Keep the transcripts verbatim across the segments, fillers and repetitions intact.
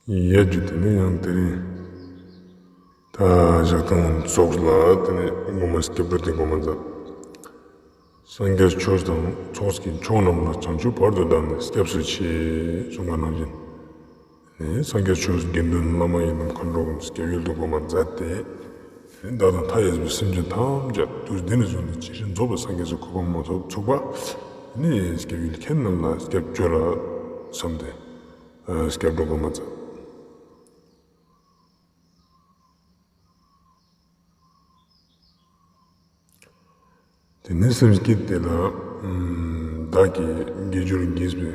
ཡ་རྒྱུ་དེ་ནས་ཡང་དེ་རིང་ད་ཞག་དང་ཚོགས་ལ་དེ་ནས་སྒོམ་སྐྱབས་འགྲོ་དེ་སྒོམ་མཛད། སངས་རྒྱས་ཆོས་དང་ཚོགས་ཀྱི་མཆོག་རྣམས་ལ། བྱང་ཆུབ་བར་དུ་བདག་ནི་སྐྱབས་སུ་མཆི། གསུངས་པ་ནང་བཞིན། ནས་སངས་རྒྱས་ཆོས་དགེ་འདུན་བླ་མ་ཡི་དམ་མཁའ་འགྲོ་སྐྱབས་ཡུལ་དུ་སྒོམ་མཛད་དེ། བདག་དང་མཐའ་ཡས་པའི་སེམས་ཅན་ཐམས་ཅད་དུས་འདི་ནས་བཟུང་སྟེ་ཇི་སྲིད་རྫོགས་པའི་སངས་རྒྱས་སུ་གོ་འཕང་མ་ཐོབ་ཚུགས་པ། ནས་སྐྱབས་ཡུལ་ཁྱེད་རྣམས་ལ་སྐྱབས་བཅོལ་ལ་བསམས་ཏེ། སྐྱབས་འགྲོ་སྒོམ་མཛད། དེ་ནས་སེམས་བསྐྱེད་དེ་ལ། བདག་གིས་དགེ་སྦྱོར་བགྱིས་པའི་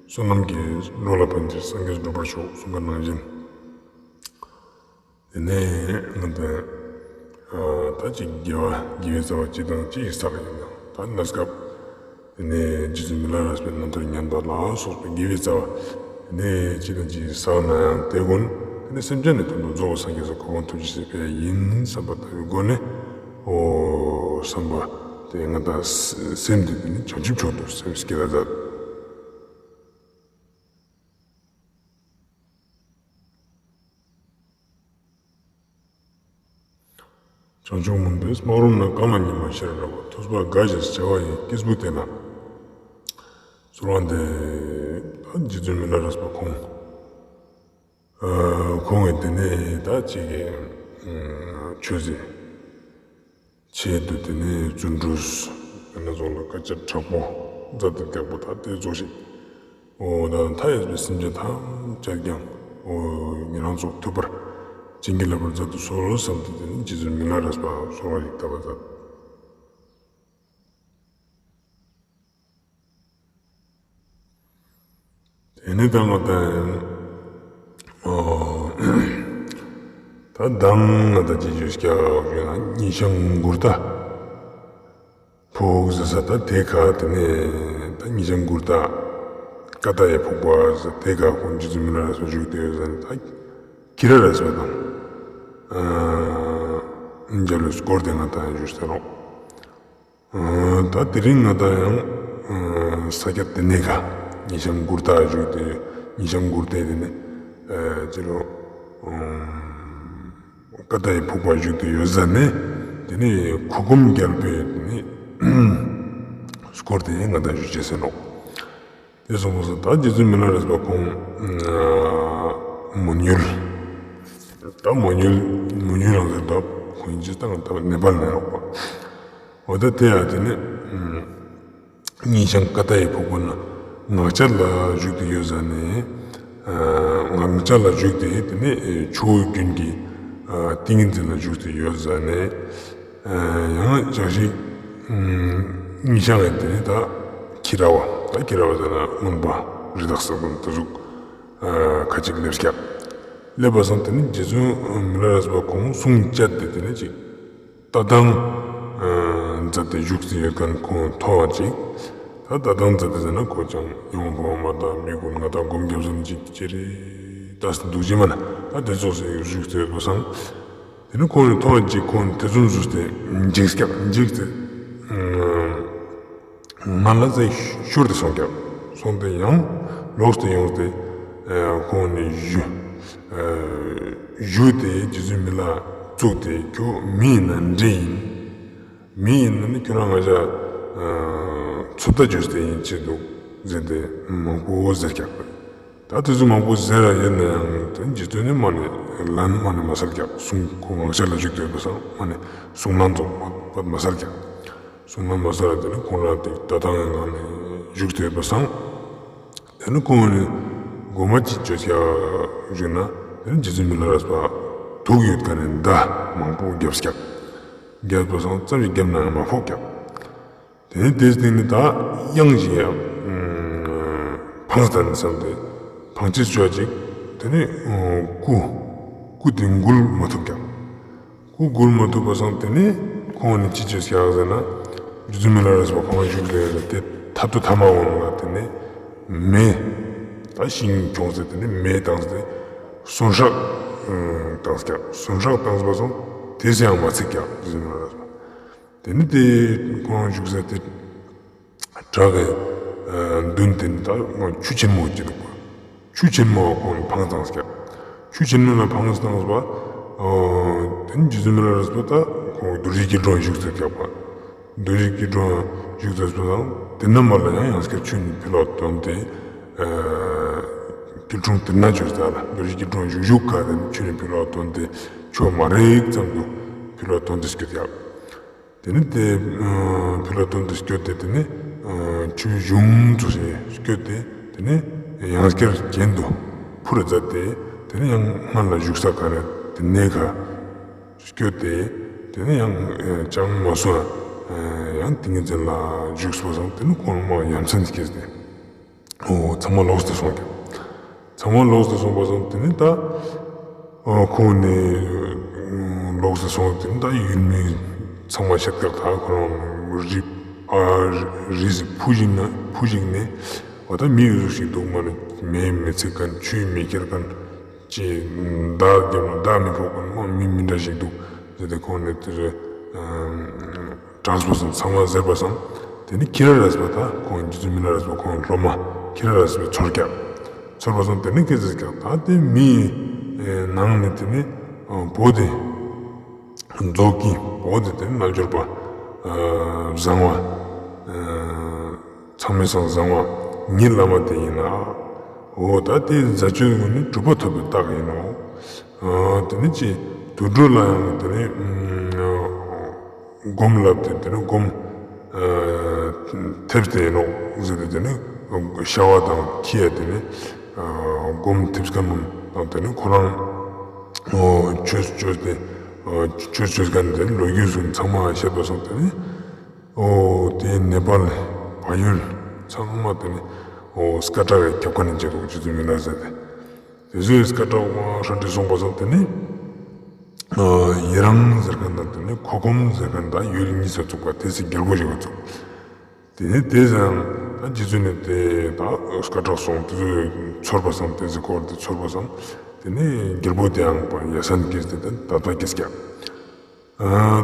བསོད་ནམས་ཀྱིས་འགྲོ་ལ་ཕན་ཕྱིར་སངས་རྒྱས་འགྲུབ་པར་ཤོག་གསུངས་པ་ནང་བཞིན། དེ་ནས་ང་ཏང་ད་ཅིག་དགེ་བ་དགེ་བའི་རྩ་བ་ཅི་དང་ཅི་ཞིག་བསགས་ཡིན་ན་ད་གནས་སྐབས། དེ་ནས་རྗེ་བཙུན་མི་ལ་རས་པའི་རྣམ་ཐར་ཉན་པ་ལ་སོགས་པའི་དགེ་བའི་རྩ་བ། དེ་ནས་ཅི་དང་ཅི་བསགས་ན་ཡང་དེ་ཀུན་དེ་ནས་སེམས་ཅན་ནི་དོན་དུ་རྫོགས་པའི་སངས་རྒྱས་སུ་གོ་འཕང་ཐོབ་ཅེས་ཕན་ཡིན་བསམ་པ་ལྟ་བུའི་སྒོ་ནས། འོ་བསམ་པ་དེ་ང་ཏང་སེམས་དེ་དེ་ནས་བྱང་ཆུབ་མཆོག་ཏུ་སེམས་བསྐྱེད་ལ་མཛད། བྱང་ཆུབ་མུན་པའི་སྨག་རུམ་ན། གང་ལ་སྙིགས་མ་ཤར་འདྲ་བ། ཐུབ་པ་དགའ་ཞིང་བྱ་བ་ཡི་སྐྱེས་བུ་དེ་ན། གསོལ་བ་འདེབས། ད་རྗེ་བཙུན་མི་ལ་རས་པ་ཁོང་། ཁོང་གིས་དེ་ནས་ད་ཅིག་གི་ཆོས་ཟེར། ཆེད་དུ་དེ་ནས་བརྩོན་འགྲུས། དེ་ནས་ཚོགས་ལ་དཀའ་སྤྱད་དྲག་པོ་མཛད་དེ་རྒྱག་པ་ད་དེ་ཚོགས་ཤིག་འོ་ད་མཐའ་ཡས་པའི་སེམས་ཅན་ཐམས་ཅད་ཀྱང་འོ་ཉན་རང་ཚོགས་ཐུབ་པར་བྱིན་གྱིས་བརླབ་པར་མཛད་དུ་གསོལ་བསམ་སྟེ་དེ་ནས་རྗེ་བཙུན་མི་ལ་རས་པ་གསོལ་བ་ཞིག་བཏབ་པ་མཛད། དེ་ནས་ད་ང་ཏང་ད་མདང་ང་ཏང་ཅི་ཞུས་ཀྱག་ཞུ་ན་ཉི་ཤང་མགུར་ད་ཕོག་ཟེར་ས་ད་དེ་ཀ་དེ་ནས་ད་ཉི་ཤང་མགུར་ད་ཀ་དག་ཡི་ཕོག་པ་ཟེར་དེ་ཀ་ཁོང་རྗེ་བཙུན་མི་ལ་རས་པ་བཞུགས་ཏེ་ཡོད་ཟེར་ན་ད་ཁྱི་ར་རས་པ་དང་འཇལ་བའི་སྐོར་དེ་ང་ཏང་ཞུས་ཏེ་ནོག་ད་དེ་རིང་ང་ཏང་ཡང་ས་སྐྱ་དེ་ནས་ཀ་ཉི་ཤང་མགུར་ད་བཞུགས་ཏེ་ཉི་ཤང་མགུར་ད་དེ་ནས་ཅི་ལོ་ཀ་དག་ཡི་ཕོག་པ་བཞུགས་ཏེ་ཡོད་ཟ་ནས་དེ་ནས་ཁུ་ཁུམ་རྒྱལ་པོའི་དེ་ནས་སྐོར་དེ་ང་ཏང་ཞུ་ཅེས་ཟེར་ནོག་དེ་སོང་པ་སང་ད་རྗེ་བཙུན་མི་ལ་རས་པ་ཁོང་མོ་ཉུལ། ད་མོ་ཉུལ་མོ་ཉུལ་རང་ཟེར་ད་ཁོང་ཅི་ད་ང་ད་ནེ་པཱལ་ན་ཡོད་པ། འོ་ད་དེ་ཡང་དེ་ནས་ཉི་ཤང་ཀ་དག་ཡི་ཕོག་པ་ན་ངག་འཆལ་ལ་བཞུགས་ཏེ་ཡོད་ཟ་ནས་ངག་འཆལ་ལ་བཞུགས་ཏེ་དེ་ནས་ཆུ་བོ་རྒྱུན་གྱི་ཏིང་ངེ་འཛིན་ལ་བཞུགས་ཏེ་ཡོད་ཟ་ནས། ཡང་ཅག་ཞིག་ཉི་ཤང་ཡང་དེ་ནས་ད་ཁྱི་ར་བ་ད་ཁྱི་ར་བ་ཟེར་ན་རྔོན་པ་རི་དྭགས་ཟེར་ཁན་དེ་ཟུག་ཁ་ཅིག་སླེབས་ཀྱག་སླེབས་པ་སང་དེ་ནས་རྗེ་བཙུན་མི་ལ་རས་པ་ཁོང་གསུང་བཅད་དེ་དེ་ནས་ཅིག་ལྟ་སྟངས་མཛད་དེ་བཞུགས་ཏེ་ཡོད་ཁན་ཁོང་མཐོང་བ་ཅིག་ད་ལྟ་སྟངས་མཛད་དེ་ཟེར་ན་ཁོ་ཅང་ཡོང་བ་མ་ད་མི་ཀུན་ང་ད་སྒོམ་རྒྱབ་སོང་ཅིག་ཅི་རེད་ད་སེ་འདུག་ཅི་མ་ན་ད་དེ་ཚོགས་སེ་བཞུགས་ཏེ་ཡོད་པ་སང་། དེ་ནས་ཁོང་ནི་མཐོང་བ་ཅིག་ཁོང་ནི་དེ་ཙམ་ཟུས་ཏེ་འཇིགས་ཀྱག་འཇིགས་ཏེ། ང་ལ་ཟེར་ཤོར་ཏེ་སོང་ཀྱག་སོང་སྟེ་ཡང་ལོག་སྟེ་ཡོང་སྟེ་ཁོང་ནི་ཞུ་ཞུ་སྟེ་རྗེ་བཙུན་མི་ལ་བཙུགས་ཏེ་ཁྱོད་མི་ཡིན་ན་འདྲེ་ཡིན། མི་ཡིན་ན་ནི་ཁྱོད་རང་ང་ཅག་འཚོ་ལྟ་བཅོས་ཏེ་ཡིན་ཅི་འདུག་ཟེར་ཏེ་མང་པོ་ཟེར་ཀྱག་ད་དེ་ཚོ་མང་པོ་ཟེར་ར་ཡོད་ན་ཡང་དོན་གྱི་དོན་ནི་མ་ནི་ལན་མ་ནི་མ་སལ་ཀྱག་གསུང་ཁོང་ངག་འཆལ་ལ་བཞུགས་ཏེ་ཡོད་པ་སང་མ་ནི་གསུང་ལན་ཚོགས་པ་མ་སལ་ཀྱག་གསུང་ལན་མ་སལ་ར་དེ་ནི་ཁོང་ར་དེ་ལྟ་སྟངས་ཡང་ནི་བཞུགས་ཏེ་ཡོད་པ་སང་། དེ་ནི་ཁོང་ནི་མགོ་མ་ཅིག་བཅོས་ཀྱག་བཞུགས་ན་དེ་ནི་རྗེ་བཙུན་མི་ལ་རས་པ་དུག་ཡོད་ཁན་ནི་མདའ་མང་པོ་རྒྱབ་ཀྱག་རྒྱབ་པ་སང་ཙམ་ཞིག་རྒྱབ་ན་ཡང་མ་ཕོག་ཀྱག་དེ་ནས་དེའི་སྟེང་ནས་ད་གཡང་ཞིག་ཡང་འཕངས་ཏེ་ནི་བསམ་སྟེ་འཕང་ཅེས་བཅོ་ཅིག་དེ་ནས་སྐུ་སྐུ་དེ་འགུལ་མ་ཐུབ་ཀྱག་སྐུ་འགུལ་མ་ཐུབ་པ་སང་དེ་ནས་ཁོང་ནི་ཅི་བཅོས་ཀྱག་ཟེར་ན་རྗེ་བཙུན་མི་ལ་རས་པ་ཁོང་བཞུགས་ཏེ་དེ་ཐབ་ཏུ་ཐ་མ་འོང་ལ་དེ་ནས་མེ་ད་ཤིང་ཁྱོངས་ཏེ་དེ་ནས་མེ་བཏང་སྟེ་སོན་སྲེག་བཏང་ཀྱག་སོན་སྲེག་བཏང་པ་སང་དེ་སེ་ཡང་མ་ཚིག་ཀྱག་རྗེ་བཙུན་མི་ལ་རས་པ། དེ་ནི་དེ་ཁོང་བཞུགས་ས་དེ་བྲག་གི་མདུན་དེ་ནི་ད་ཆུ་ཆེན་མོ་ཅིག་འདུག་པ། ཆུ་ཆེན་མོ་ཁོང་འཕངས་བཏང་ཀྱག། ཆུ་ཆེན་མོ་ལ་འཕངས་བཏང་བ། ཨོ་དེ་ནེ་རྗེ་བཙུན་མི་ལ་རས་པ་ད་ཁོང་རྡོ་རྗེ་སྐྱིལ་ཀྲུང་བཞུགས་ཏེ་ཀྱག་པ། རྡོ་རྗེ་སྐྱིལ་ཀྲུང་བཞུགས་ཏེ་སོང་། དེ་ནེ་མ་ལ་ཡང་ཡང་སྐྱར་ཆུ་ནེ་ཕི་ལོག་ཐོན་ཏེ། ཨ་སྐྱིལ་ཀྲུང་དེ་ནེ་བཅོས་ད་ལ་རྡོ་རྗེ་སྐྱིལ་ཀྲུང་བཞུགས་བཞུགས་ཀ་དེ་ནེ་ཆུ་ནེ་ཕི་ལོག་ཐོན་ཏེ་ཆུ་མ་རེག་ཙམ་དུ་ཕི་ལོག་ཐོན་ཏེ་སྐྱོད་ཀྱག། དེ་ནེ་དེ་ཕི་ལོག་ཐོན་ཏེ་སྐྱོད་དེ་དེ་ནེ་ཆུ་གཞུང་དུ་སྐྱོད་དེ་དེ་ནེ་ཡང་སྐྱར་གྱེན་དུ་འཕུར་མཛད་དེ་དེ་ནེ་ཡང་སྔར་ལ་བཞུགས་ས་ག་ནེ་དེ་ནེ་ཁ་སྐྱོད་དེ་དེ་ནེ་ཡང་ཅང་མ་སོང་། ཡང་ཏིང་ངེ་འཛིན་ལ་བཞུགས་པ་སང་དེ་ནེ་ཁོང་མ་ཡ་མཚན་སྐྱེས་ཏེ། འོ་ཚང་མ་ལོགས་ཏེ་སོང་ཀྱག། ཚང་མ་ལོགས་ཏེ་སོང་པ་སང་དེ་ནེ་ད་ཁོང་ནི་ལོགས་ཏེ་སོང་། དེ་ནེ་ད་ཡུལ་མི་ཚང་མ་ཤེད་ཀྱག། ད་ཁོ་རང་རི་ཨ་རི་ཟི་ཕུ་ཞིག་ན་ཕུ་ཞིག་ནེ་འོ་ད་མི་ཡོད་ཟུག་ཞིག་འདུག། མ་ནི་མེ་མི་ཚིག་མཁན་ཆུ་མི་ཁྱེར་མཁན་ཅི་མདའ་རྒྱབ་ན་མདའ་མི་ཕོག་མཁན་མ་མི་མི་འདྲ་ཞིག་འདུག་ཟེར་ཏེ་ཁོང་ནི་དེ་རེ། དྲགས་པ་སང་ཚང་མ་ཟེར་བ་སང་དེ་ནེ་ཁྱི་ར་རས་པ་ད་ཁོང་རྗེ་བཙུན་མི་ལ་རས་པ་ཁོང་སློབ་མ་ཁྱི་ར་རས་པའི་ཚོར་ཀྱག། ཚོར་བ་སང་དེ་ནེ་སྐད་ཆ་ཀྱག། ད་དེ་མི་ནང་ནེ་དེ་ནེ་བོ་དེ་རྫོགས་ཀྱི་བོ་དེ་དེ་ནེ་རྣལ་འབྱོར་པ་བཟང་བ་ཚང་མའི་སང་བཟང་བ་ངའི་བླ་མ་དེ་ཡིན་ན། འོ་ད་དེ་ཛ་སྤྱོད་ངོ་ནི་གྲུབ་པ་ཐོབ་པའི་རྟགས་ཡིན་ནོ། དེ་ནེ་ཅི་དུད་འགྲོ་ལ་ཡང་དེ་ནེ་སྒོམ་ལབ་སྟེ་དེ་ནེ་སྒོམ་ཐེབས་ཏེ་ཡིན་ནོག་ཟེར་ཏེ་དེ་ནེ་ཤ་བ་དང་ཁྱི་ཡ་དེ་ནེ་སྒོམ་ཐེབས་མཁན་དང་དེ་ནེ་ཁོ་རང་ཆོས་ཆོས་ཏེ་ཆོས་ཆོས་མཁན་དེ་ལོ་རྒྱུས་སུ་ཚང་མ་བཤད་པ་སང་དེ་ནེ་འོ་དེ་ནེ་པཱལ་བལ་ཡུལ་ཚང་མ་དེ་ནེ་འོ་སྐད་གྲགས་ཀྱི་ཁྱབ་ཁ་ནེ་བྱེད་དོ་རྗེ་བཙུན་མི་ལ་ཟེར་ཏེ། དེ་ཚོའི་སྐད་གྲགས་ཧྲན་ཏེ་སོང་པ་སང་དེ་ནེ་ཡེ་རང་ཟེར་མཁན་དང་དེ་ནེ་ཁོ་གོམ་ཟེར་མཁན་དང་ཡུལ་གཉིས་སུ་ཚུགས་པ་དེ་སི་རྒྱལ་པོ་ཞིག་ག་ཚུགས། དེ་ནེ་དེ་ཟང་ད་རྗེ་བཙུན་ནི་དེ་ད་སྐད་གྲགས་སོང་དེ་ཚོའི་ཚོར་བ་སང་དེ་སི་སྐོར་དེ་ཚོར་བ་སང་དེ་ནེ་རྒྱལ་པོ་དེའང་པ་ཡ་མཚན་སྐྱེས་ཏེ་དེ་དད་པ་སྐྱེས་ཀྱག།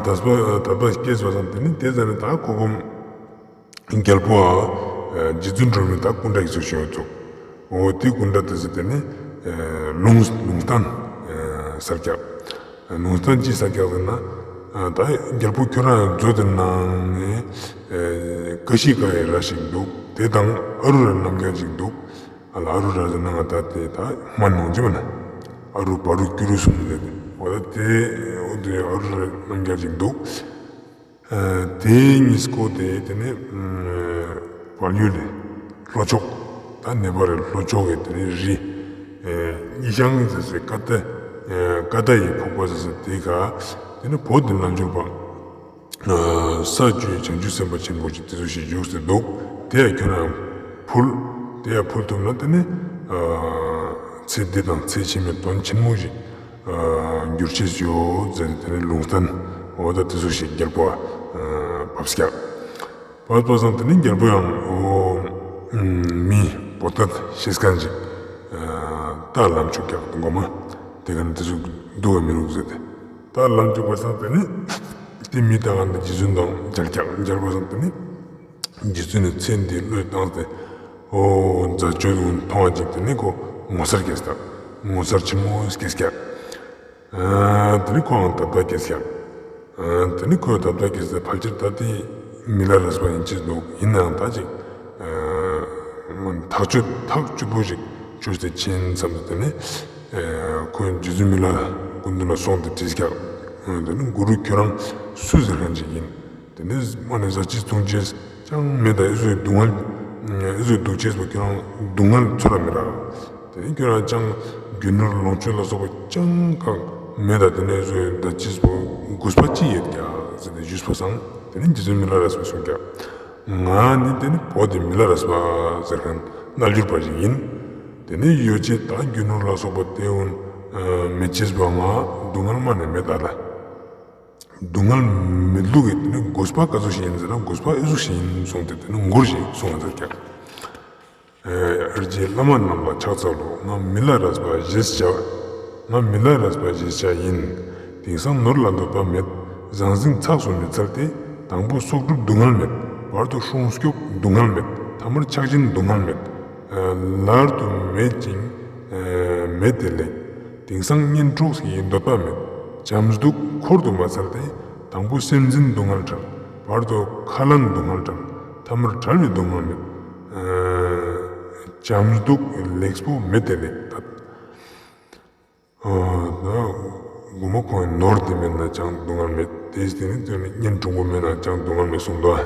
དད་པ་དད་པ་སྐྱེས་པ་སང་དེ་ནེ་དེ་ཟ་ནེ་ད་ཁོ་གོམ་རྒྱལ་པོ་ཨ་རྗེ་བཙུན་སྒྲོལ་མའི་ད་སྐུ་འདྲ་ཡི་ཚུལ་ཞིག་ཡོད་ཚུགས། འོ་དེ་སྐུ་འདྲ་དེ་ཟེར་དེ་ནེ་ལུང་ལུང་བསྟན་སལ་ཀྱག། ལུང་བསྟན་ཅི་སལ་ཀྱག་ཟེར་ན་ད་རྒྱལ་པོ་ཁྱོད་རང་མཛོད་དེ་ནང་ནེ་ཀ་ཤི་ཀ་ཡི་ར་ཞིག་འདུག། དེ་དང་ཨ་རུ་ར་རྣམ་རྒྱལ་ཞིག་འདུག། ཨ་ལ་ཨ་རུ་ར་ཟེར་ན་ང་ད་དེ་ད་སྨན་ནང་ཅི་མ་ན་ཨ་རུ་བ་རུ་ཀུ་རུ་གསུམ་ཟེར་ཏེ་འོ་ད་དེ་འོ་དེ་ཨ་རུ་ར་རྣམ་རྒྱལ་ཞིག་འདུག། དེ་གཉིས་ཀོ་དེ་དེ་ནེ་བལ་ཡུལ་ལི་ལྷོ་ཕྱོགས་ད་ནེ་པཱལ་ལི་ལྷོ་ཕྱོགས་ཀྱི་དེ་ནེ་རི་ཉི་ཤང་ཟེར་སའི་ཀ་ཏ་ཀ་ཏ་ཡི་ཕུག་པ་ཟེར་སའི་དེ་ག་དེ་ནེ་བོ་དེ་རྣལ་འབྱོར་པ་ས་བཅུའི་བྱང་ཆུབ་སེམས་དཔའ་ཆེན་པོ་ཅིག་དེ་ཚོ་ཞིག་བཞུགས་སེ་འདུག། དེ་ཡ་ཁྱོད་རང་ཕུལ། དེ་ཡ་ཕུལ་ཐུབ་ན་དེ་ནེ་ཚེ་འདི་དང་ཚེ་ཕྱི་མའི་དོན་ཆེན་མོ་ཞིག་འགྱུར་ཅེས་ཡོད་ཟེར་ཏེ་དེ་ནེ་ལུང་བསྟན་འོ་ད་དེ་ཚོ་ཞིག་རྒྱལ་པོ་བབས་ཀྱག། བབས་པ་སང་དེ་ནེ་རྒྱལ་པོ་ཡང་འོ་མི་བོ་ཏ་ཤེས་མཁན་ཅིག་ད་ལམ་བཅུག་ཀྱག་དུ་གོ་མ། དེ་ག་ནེ་དེ་ཚོ་འདུག་ག་མི་རུག་ཟེར་ཏེ་ད་ལམ་བཅུག་པ་སང་དེ་ནེ་དེ་མི་ད་ག་ནེ་རྗེ་བཙུན་དང་མཇལ་ཀྱག། མཇལ་བ་སང་དེ་ནེ་རྗེ་བཙུན་ནི་ཚེ་འདི་བློས་བཏང་སྟེ་འོ་ཛ་སྤྱོད་ཀུན་མཐོང་བ་ཅིག་དེ་ནེ་ཁོ་ངོ་མཚར་སྐྱེས་ཏེ་ངོ་མཚར་ཆེན་མོ་སྐྱེས་ཀྱག། དེ་ནེ་ཁོའང་དད་པ་སྐྱེས་ཀྱག། དེ་ནེ་ཁོས་དད་པ་སྐྱེས་ཏེ་ཕལ་ཆེར་ད་དེ་མི་ལ་རས་པ་ཡིན་ཅེས་འདུག། ཡིན་ནའང་ད་ཅིག་ཐག་ཆོད་ཐག་ཆོད་པོ་ཞིག་ཆོས་དེ་ཕྱིན་ཙམ་དེ་ནེ་ཁོས་རྗེ་བཙུན་མི་ལ་སྐུ་མདུན་ལ་སོང་སྟེ་དྲིས་ཀྱག། དེ་ནེ་གུ་རུ་ཁྱོད་རང་སུ་ཟེར་མཁན་ཅིག་ཡིན། དེ་ནེ་མ་ནེ་ཟ་ཅེས་འཐུང་ཅེས་ཅང་མེད་ད། ཨི་ཟོའི་སྡུག་བསྔལ་ཨི་ཟོའི་འདུག་ཅེས་པོ་ཁྱོད་རང་སྡུག་བསྔལ་ཚོར་ར་མི་རག། དེ་ནེ་ཁྱོད་རང་ཅང་རྒྱུ་ནོར་ལོངས་སྤྱོད་ལ་སོགས་པ་ཅང་གང་མེད་ད། དེ་ནེ་ཨི་ཟོའི་ད་ཅེས་པོ་གུས་པ་ཅི་ཡོད་ཀྱག་ཟེར་ཏེ་ཞུས་པ་སང་དེ་ནེ་རྗེ་བཙུན་མི་ལ་རས་པས་གསུངས་ཀྱག། ང་ནི་དེ་ནེ་བོ་དེ་མི་ལ་རས་པ་ཟེར་མཁན་རྣལ་འབྱོར་པ་ཞིག་ཡིན། དེ་ནེ་ཡོད་ཅེས་ད་རྒྱུ་ནོར་ལ་སོགས་པ་དེ་འོན་མེད་ཅེས་པོ་ང་སྡུག་བསྔལ་མ་ནེ་མེད་ད་ལ། སྡུག་བསྔལ་མི་ལུགས་ཀྱི་དེ་ནེ་གུས་པ་ག་ཟུག་ཞིག་ཡིན་ཟེར་ན་གུས་པ་ཨི་ཟུག་ཞིག་ཡིན་གསུངས་ཏེ་དེ་ནེ་མགུར་ཞིག་གསུངས་ཟེར་ཀྱག། ཨེ་རྗེ་བླ་མ་རྣམས་ལ་ཕྱག་འཚལ་ལོ། ང་མི་ལ་རས་པ་ཞེས་བྱ། ང་མི་ལ་རས་པ་ཞེས་བྱ་ཡིན། དེང་སང་ནོར་ལ་འདོད་པ་མེད། ཟང་ཟིང་ཚགས་སུ་མི་འཚལ་ཏེ། དང་པོ་སྲོག་སྒྲུབ་སྡུག་བསྔལ་མེད། བར་དུ་སྲུང་སྐྱོབ་སྡུག་བསྔལ་མེད། ཐ་མར་ཆགས་ཞེན་སྡུག་བསྔལ་མེད། ཨེ་ལར་དུ་མེད་ཅིང་ མེད་དེ་ལེགས། དེང་སང་གཉེན་གྲོགས་ཀྱི་འདོད་པ་མེད། བྱམས་སྡུག་འཁོར་དུ་མ་འཚལ་ཏེ། དང་པོ་སེམས་ཅན་སྡུག་བསྔལ་བྲལ། བར་དུ་ཁ་ལན་སྡུག་བསྔལ་བྲལ། ཐ་མར་བྲལ་བའི་སྡུག་བསྔལ་མེད། ཨ་བྱམས་སྡུག་ལེགས་པོ་མེད་དེ་ལེགས། ད་ཨ་ད་གོ་མ་ཁོང་ནོར་དེ་མེད་ན་ཅང་སྡུག་བསྔལ་མེད། དེའི་སྟེང་ནས་དེ་ནི་གཉེན་གྲོགས་པོ་མེད་ན་ཅང་སྡུག་བསྔལ་མེད་གསུངས་འདུག།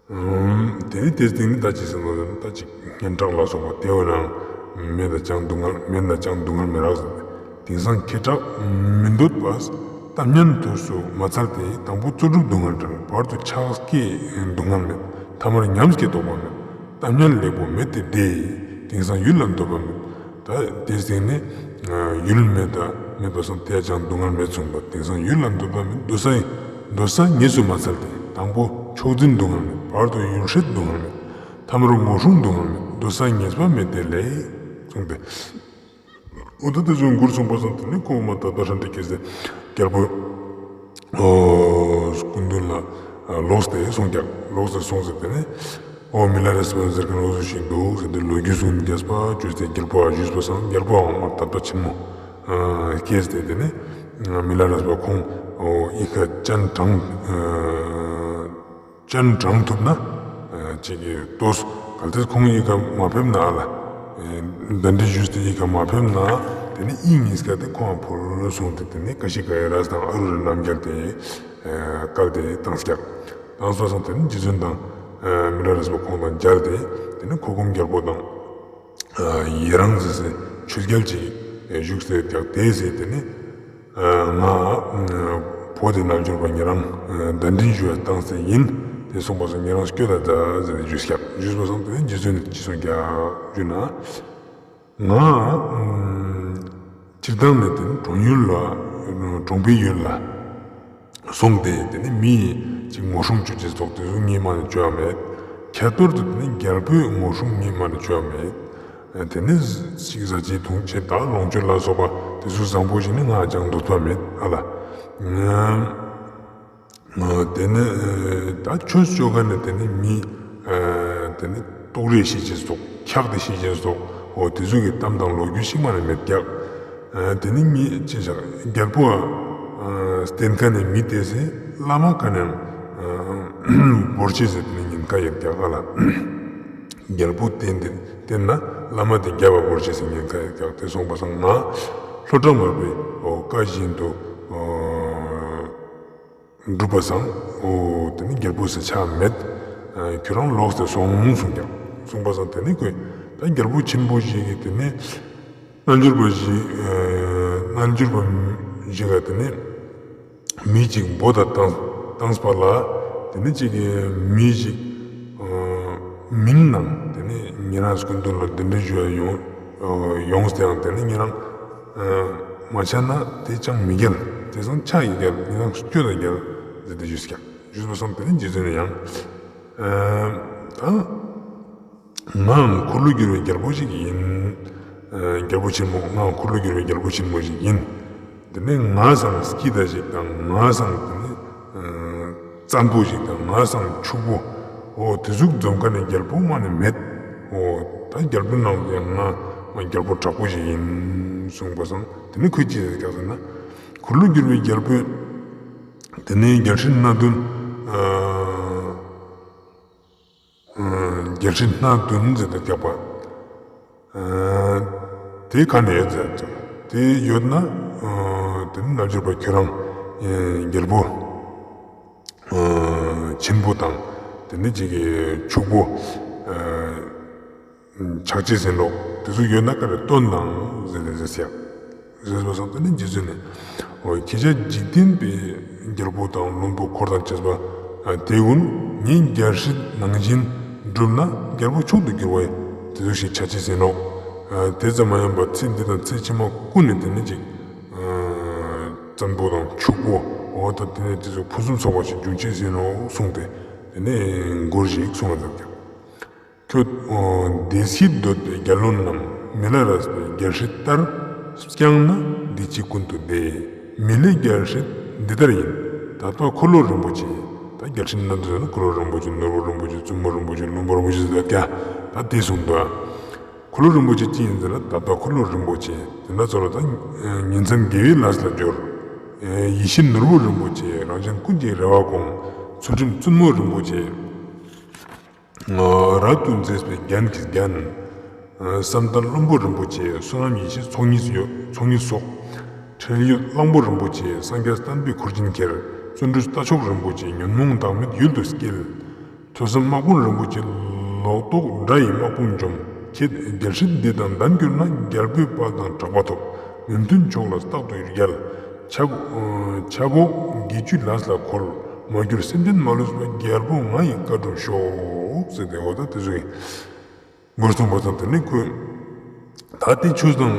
ཨམ། དེ་ནི་དེའི་སྟེང་ནས་ད་ཅི་ཟེར་ན་ད་ཅི་སྙན་གྲགས་ལ་སོགས་པ་དེ་བས་ན་མེད་ན་ཅང་སྡུག་བསྔལ་མེད་ན་ཅང་སྡུག་བསྔལ་མི་རག་ཟེར། དེང་སང་ཁེ་གྲགས་མི་འདོད་པ། གཏམ་སྙན་དུས་སུ་མ་འཚལ་ཏེ། དང་པོ་རྩོལ་སྒྲུབ་སྡུག་བསྔལ་བྲལ། བར་དུ་ཆགས་སྐྱེས་སྡུག་བསྔལ་མེད། ཐ་མར་ཉམས་སྐྱེས་རྟོགས་པ་མེད། གཏམ་སྙན་ལེགས་པོ་མེད་དེ་བདེ། དེང་སང་ཡུལ་ལ་འདོད་པ་མེད། ད་དེའི་སྟེང་ནས་ཡུལ་མེད་ད་མེད་པ་སོང་དེ་ཅང་སྡུག་བསྔལ་མེད་གསུངས་པ། དེང་སང་ཡུལ་ལ་འདོད་པ་མེད། འདོད་ས་འདོད་ས་ངེས་སུ་མ་འཚལ་ཏེ། དང་པོ་མཆོག་འཛིན་སྡུག་བསྔལ་མེད། བར་དུ་ཡུལ་ཧྲིལ་སྡུག་བསྔལ་མེད། ཐ་མར་ངོ་སྲུང་སྡུག་བསྔལ་མེད། འདོད་ས་ངེས་པ་མེད་དེ་ལེགས་གསུངས་ཏེ། འོ་ད་དེ་ཚོ་མགུར་གསུངས་པ་སོང་དེ་ནི་ཁོང་མ་ད་ད་ཧྲན་ཏེ་ཁྱེར་སེ་རྒྱལ་པོ་ཨོ་སྐུ་མདུན་ལ་ལོགས་ཏེ་སོང་ཀྱག། ལོགས་ཏེ་སོང་ཟེར་ཏེ་ནི། ཨོ་མི་ལ་རས་པ་ཟེར་མཁན་འོ་ཟུག་ཞིག་འདུག་ཟེར་ཏེ་ལོ་རྒྱུས་གསུངས། རྒྱལ་པོ་ཞུས་པ་སང་རྒྱལ་པོའང་མ་དད་པ་ཆེན་མོ་སྐྱེས་ཏེ་དེ་ནི་མི་ལ་རས་པ་ཁོང་ཨོ་ཡི་གེ་སྤྱན་དྲངས་སྤྱན་དྲངས་ཐུབ་ན་ཅིག་གི་ལྟོས། གལ་ཏེ་ཁོང་ཡི་གེ་མ་ཕེབས་ན་ཨ་ལ་གདན་འདྲེན་ཞུས་ཏེ་ཡི་གེ་མ་ཕེབས་ན་དེ་ནི་ཨི་གཉིས་ཀ་དེ་ཁོང་ཕུལ་སོང་སྟེ་དེ་ནི་ཀ་ཤི་ཀ་ཡ་རས་དང་ཨ་རུ་རི་རྣམ་རྒྱལ་དེ་བཀལ་ཏེ་བཏང་ཀྱག། བཏང་སོང་སང་དེ་ནི་རྗེ་བཙུན་དང་མི་ལ་རས་པ་ཁོང་དང་མཇལ་ཏེ་དེ་ནི་ཁོ་ཀུམ་རྒྱལ་པོ་དང་ཡི་རང་ཟེར་སེ་ཆོས་རྒྱལ་ཅིག་བཞུགས་སེ་ཀྱག། དེ་ཟེར་དེ་ནི་ང་བོ་དེ་རྣལ་འབྱོར་པ་ཉེ་རང་གདན་འདྲེན་ཞུ་བ་བཏང་སྟེ་ཡིན། དེ་སོང་པ་སང་ཉེ་རང་སྐྱོད་ད་ད་ཟེར་ཏེ་ཞུས་ཀྱག། ཞུས་པ་སང་དེ་ནི་རྗེ་བཙུན་ནི་ཅི་གསུངས་ཀྱག་ཞུ་ན། ང་སྤྱིར་བཏང་ནས་དེ་ནི་གྲོང་ཡུལ་ལ་གྲོང་པའི་ཡུལ་ལ་སོང་སྟེ་དེ་ནི་མི་ཅིག་ངོ་སྲུང་ཅོ་ཅེས་ཙོགས་དེ་ཚོ་ངའི་མ་ནས་ཅོ་ཡ་མེད། ཁྱད་པར་དུ་དེ་ནི་རྒྱལ་པོའི་ངོ་སྲུང་ངའི་མ་ནས་ཅོ་ཡ་མེད། དེ་ནི་ཅིག་ཟ་ཅིག་འཐུང་ཅེས་དང་ལོངས་སྤྱོད་ལ་སོགས་པ་དེ་ཚོ་བཟང་པོ་ཞིག་ནི་ང་ཅང་འདོད་པ་མེད་ཨ་ལ། དེ་ནི་ད་ཆོས་ཅོ་མཁན་ནི་དེ་ནི་མི་དེ་ནི་ལྟོགས་རེ་ཤི་ཅེས་ཙོགས་འཁྱག་སྟེ་ཤི་ཅེས་ཙོགས་འོ་དེ་ཚོ་གི་གཏམ་དང་ལོ་རྒྱུས་ཤིག་མ་ནི་མེད་ཀྱག། དེ་ནི་མི་ཅི་ཞག་རྒྱལ་པོ་བསྟེན་མཁན་ནི་མི་དེ་ཚེ་བླ་མ་ག་ནས་བོར་ཅེས་ཟེར་དེ་ནི་ཉེན་ཁ་ཡོད་ཀྱག་ཨ་ལ། རྒྱལ་པོ་བསྟེན་ཏེ་བསྟེན་ན་བླ་མ་དེ་རྒྱལ་བ་བོར་ཅེས་སི་ཉེན་ཁ་ཡོད་ཀྱག། དེ་སོང་པ་སང་ང་ལྷོ་བྲག་མར་པའི་འོ་བཀའ་བཞིན་དུ་འོ་སྒྲུབ་པ་སང་འོ་དེ་ནི་རྒྱལ་པོ་ཟེར་ཆ་མེད། ཁྱོད་རང་ལོགས་ཏེ་སོང་གསུངས་ཀྱག། གསུངས་པ་སང་དེ་ནི་ཁོས་ད་རྒྱལ་པོ་ཆེན་པོ་ཞིག་གིས་དེ་ནི་རྣལ་འབྱོར་པ་ཞིག་རྣལ་འབྱོར་པ་ཞིག་ག་དེ་ནི་མི་ཅིག་འབོ་ད་བཏང་བཏང་པ་ལ་དེ་ནི་ཅིག་གི་མི་ཞིག་མིན་ནང་དེ་ནི་ཉེ་རང་སྐུ་མདུན་ལ་གདན་འདྲེན་ཞུ་ཡ་ཡོང་ཡོངས་ཏེའང་དེ་ནི་ཉེ་རང་མ་ཆ་ན་དེ་ཅང་མི་རྒྱལ། དེ་སང་ཆ་ཡི་རྒྱལ་ཉེ་རང་སྐྱོད་ད་རྒྱལ་ཟེར་ཏེ་ཞུས་ཀྱག། ཞུས་པ་སང་དེ་ནི་རྗེ་བཙུན་ནི་ཡང་ད་ངའང་འཁོར་ལོས་སྒྱུར་བའི་རྒྱལ་པོ་ཞིག་ཡིན། རྒྱལ་པོ་ཆེན་མོ་ངའང་འཁོར་ལོས་སྒྱུར་བའི་རྒྱལ་པོ་ཆེན་མོ་ཞིག་ཡིན། དེ་ནས་ང་སང་སྐྱིད་ད་ཞིག་དང་ང་སང་དེ་ནས་བཙན་པོ་ཞིག་དང་ང་སང་ཕྱུག་པོ་འོ་དེ་ཟུག་འཛོམས་མཁན་ནི་རྒྱལ་པོ་མ་ནི་མེད། འོ་ད་རྒྱལ་པོའི་ནང་ཡང་ང་ང་རྒྱལ་པོ་དྲག་པོ་ཞིག་ཡིན་གསུངས་པ་སང་དེ་ནས་ཁོས་ཅི་ཟེར་ཀྱག་ཟེར་ན། འཁོར་ལོས་སྒྱུར་བའི་རྒྱལ་པོས་དེ་ནས་རྒྱལ་སྲིད་སྣ་བདུན། རྒྱལ་སྲིད་སྣ་བདུན་ཟེར་ཏེ་རྒྱག་པ། དེ་ག་ནས་ཡོད་ཟེར་ཙང་དེ་ཡོད་ན་དེ་ནི་རྣལ་འབྱོར་པ་ཁྱོད་རང་རྒྱལ་པོ་ཆེན་པོ་དང་དེ་ནི་ཅིག་གི་ཕྱུག་པོ་ཆགས་ཅེས་ཟིན་ནོག། དེ་ཚོ་ཡོད་ན་ག་རེ་སྟོན་དང་ཟེར་ཏེ་ཟེར་ཟེར། ཟེར་བ་སང་དེ་ནི་རྗེ་བཙུན་ནི། འོ་ཁྱེད་ཅག་འཇིག་རྟེན་པའི་རྒྱལ་པོ་དང་བློན་པོ་འཁོར་དང་བཅས་པ་དེ་ཀུན་ངའི་རྒྱལ་སྲིད་ནང་བཞིན་བསྒྲུབས་ན་རྒྱལ་པོ་མཆོག་ཏུ་གྱུར་པ་དེ་ཚོ་ཞིག་ཆ་ཅེས་ཟིན་ནོག། དེ་ཙམ་མ་ཡིན་པར་ཚེ་འདི་དང་ཚེ་ཕྱི་མ་ཀུན་ནས་དེ་ནི་ཅིག་བཙན་པོ་དང་ཕྱུག་པོ་འོ་ད་དེ་ནས་དེ་ཚོ་ཕུན་སུམ་ཚོགས་པ་ཞིག་འབྱུང་ཅེས་ཟིན་ནོག་གསུངས་ཏེ་དེ་ནས་མགུར་ཞིག་གསུངས་ལ་མཛད་ཀྱག། ཁྱོད་བདེ་སྐྱིད་འདོད་པའི་རྒྱལ་བློན་རྣམས། མི་ལ་རས་པའི་རྒྱལ་སྲིད་ལྟར། བསྐྱངས་ན་བདེ་སྐྱིད་ཀུན་ཏུ་བདེ། མི་ལའི་རྒྱལ་སྲིད་འདི་ལྟར་ཡིན། དད་པ་འཁོར་ལོ་རིན་པོ་ཆེ། ད་རྒྱལ་སྲིད་སྣ་བདུན་ཟེར་ན་འཁོར་ལོ་རིན་པོ་ཆེ་ནོར་བུ་རིན་པོ་ཆེ་བཙུན་མོ་རིན་པོ་ཆེ་བློན་པོ་རིན་པོ་ཆེ་ཟེར་ཀྱག། ད་དེ་གསུངས་འདུག། འཁོར་ལོ་རིན་པོ་ཆེ་ཅི་ཡིན་ཟེར་ན། དག་པ་འཁོར་ལོ་རིན་པོ་ཆེ། དེ་ན་ཚོ་ལ་ད་ཉིན་མཚན་དགེ་བའི་ལས་ལ་སྦྱོར། ཡིད་བཞིན་ནོར་བུ་རིན་པོ་ཆེ། རང་གཞན་ཀུན་གྱི་རེ་བ་སྐོང་། ཚུལ་ཁྲིམས་བཙུན་མོ་རིན་པོ་ཆེ། རབ་ཏུ་མཛེས་པའི་རྒྱན་གྱི་རྒྱན། བསམ་གཏན་བློན་པོ་རིན་པོ་ཆེ། བསོད་ནམས་ཡེ་ཤེས་ཚོགས་གཉིས་ཡོད། ཚོགས་གཉིས་སོགས། ཁྲེལ་ཡོད་གླང་པོ་རིན་པོ་ཆེ། སངས་རྒྱས་བསྟན་པའི་འཁོར་ཆེན་ཁྱེར། བརྩོན་འགྲུས་རྟ་མཆོག་རིན་པོ་ཆེ། ཉོན་མོངས་བདག་མེད་ཡུལ་དུ་སྐྱེལ། ཐོས་བསམ་དམག་དཔོན་རིན་པོ་ཆེ། ལོག་རྟོག་དགྲ་ཡི་དམག་དཔུང་འཇོམས། ཁྱེད་རྒྱལ་སྲིད་འདི་དང་ལྡན་གྱུར་ན། རྒྱལ་པོའི་དཔལ་དང་གྲགས་པ་ཐོབ། མི་མཐུན་ཕྱོགས་ལ་རྟག་ཏུ་རྒྱལ། ཆག་ཆག་སྒོ་བརྒྱད་ཅུའི་ལས་ལ་འཁོལ། མ་གྱུར་སེམས་ཅན་མ་ལུས་པ། རྒྱལ་པོ་ང་ཡི་བཀའ་སྒྲུབ་ཤོག་ཟེར་ཏེ། འོ་ད་དེ་ཚོ་ཡིན། མགུར་གསུངས་པ་ཙམ་དེ་ནི་ཁོས་ད་དེ་ཆོས་དང་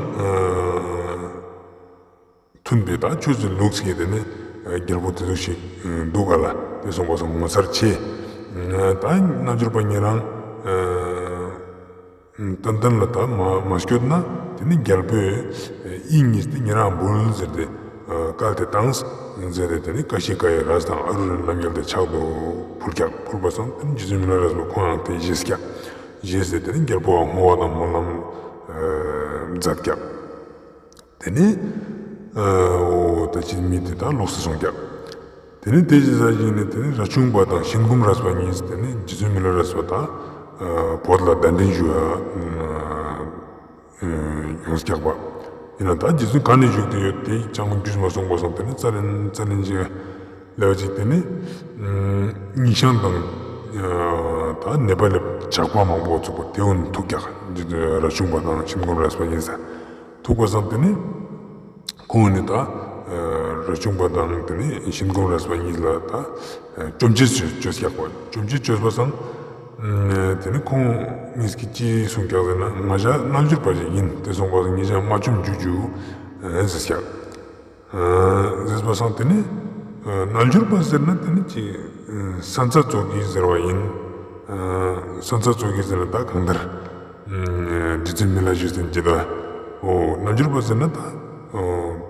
མཐུན་པའི་ད་ཆོས་ཀྱི་ལུགས་ཀྱི་དེ་ནི་རྒྱལ་པོ་དེ་ཚོ་ཞིག་འདུག་ག་ལ། དེ་གསུངས་པ་སོང་ངོ་མཚར་ཆེ། ད་རྣལ་འབྱོར་པ་ཉེ་རང་ཏན་ཏན་ལ་ད་མ་མ་སྐྱོད་ན། དེ་ནི་རྒྱལ་པོས་ཨི་གཉིས་དེ་ཉེ་རང་འབུལ་ཟེར་ཏེ་བཀལ་ཏེ་བཏང་ཟེར་ཏེ། དེ་ནི་ཀ་ཤི་ཀ་ཡི་རས་དང་ཨ་རུ་ར་རྣམ་རྒྱལ་དེ་ཕྱག་ཏུ་ཕུལ་ཀྱག་ཕུལ་བ་སང་དེ་ནི་རྗེ་བཙུན་མི་ལ་རས་པ་ཁོང་ཡང་དེ་བཞེས་ཀྱག་བཞེས་ཏེ་དེ་ནི་རྒྱལ་པོ་བ་བསྔོ་བ་དང་སྨོན་ལམ་མཛད་ཀྱག་དེ་ནས་འོ་ད་ཅི་མི་དེ་ད་ལོག་སེ་སོང་ཀྱག་དེ་ནས་དེ་ཅི་ཟ་ཞིག་ནས་དེ་ནས་ར་ཆུང་པ་དང་ཤིན་ཀུམ་རས་པ་གཉིས་དེ་ནས་རྗེ་བཙུན་མི་ལ་རས་པ་དང་བོད་ལ་གདན་འདྲེན་ཞུ་ཡ་ཡོང་ཀྱག་པ། ཡིན་ན་ད་རྗེ་བཙུན་ག་ནས་བཞུགས་ཏེ་ཡོད་དེ་ཅང་རྒྱུས་མ་སོང་པ་སོང་། དེ་ནས་རྩ་ལན་རྩ་ལན་ཞིག་ལེ་བ་ཅིག་དེ་ནས་ཉིན་ཤང་དང་ད་ནེ་པ་ལི་ཇག་པ་མང་པོ་ཚུགས་པ་དེ་འོ་ནི་ཐུག་ཀྱག་ར་ཆུང་པ་དང་ཤིན་ཀུམ་རས་པ་གཉིས་ས། ཐུག་པ་སང་དེ་ནི་ཁོང་ནི་ད་ར་ཆུང་པ་དང་དེ་ནི་ཤིན་ཀུམ་རས་པ་གཉིས་ལ་ད་བཅོམ་ཅེས་བཅོས་ཀྱག་པ། བཅོམ་ཅེས་བཅོས་པ་སང་དེ་ནི་ཁོང་གཉིས་ཀྱིས་ཅི་གསུངས་ཀྱག་ཟེར་ན། ང་ཞ་རྣལ་འབྱོར་པ་ཞིག་ཡིན། དེ་སོང་པ་སང་ངེད་ཅག་མ་བཅོམ་རྒྱུ་རྒྱུ་ཟེར་ཀྱག་ཟེར་བ་སང་དེ་ནི་རྣལ་འབྱོར་པ་ཟེར་ན་དེ་ནི་ཅི་ས་མཚམས་ཙོགས་ཀྱི་ཟེར་བ་ཡིན། ས་མཚམས་ཙོགས་ཀྱི་ཟེར་ན་ད་གང་ལྟར་རྗེ་བཙུན་མི་ལ་ཞུ་ཟིན་ཅི་ད། འོ་རྣལ་འབྱོར་པ་ཟེར་ན་ད་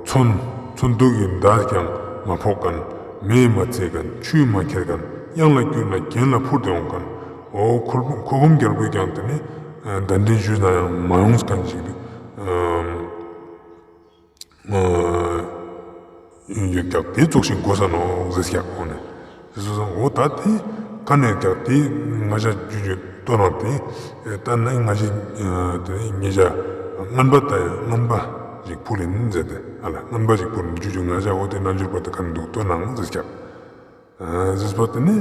མཚོན་མཚོན་དུག་གི་མདའ་ཀྱང་མ་ཕོག་མཁན། མེས་མ་ཚིག་མཁན། ཆུས་མ་ཁྱེར་མཁན། གཡང་ལ་བསྐྱུར་ན་གྱེན་ལ་འཕུར་ཏེ་འོང་མཁན། འོ་ཁོ་ཁོ་ཁོམ་རྒྱལ་པོས་ཀྱང་དེ་ནི་གདན་འདྲེན་ཞུས་ན་ཡང་མ་ཡོང་མཁན་ཞིག་ཏུ། ཡོད་ཀྱག་དེ་ཙོགས་ཤིག་དགོས་ས་ནོག་ཟེར་ཀྱག་འོ་ནི། ཟེར་སོང་། འོ་ད་དེ་ག་ནས་ཀྱག་དེ་ང་ཞ་རྒྱུ་རྒྱུ་ལྟོས་ན་དེ་ལྟ་ན་ང་ཞ་དེ་ངེད་ཅག་རྔན་པ་ད་རྔན་པ་ཞིག་ཕུལ་ཡིན་ཟེར་ཏེ། ཨ་ལ་རྔན་པ་ཞིག་ཕུལ་ཡིན། རྒྱུ་རྒྱུ་ང་ཞ་འོ་དེ་རྣལ་འབྱོར་པ་དེ་ག་ནས་འདུག་ལྟོས་ན་ཟེར་ཀྱག་ཟེར་བ་དེ་ནི་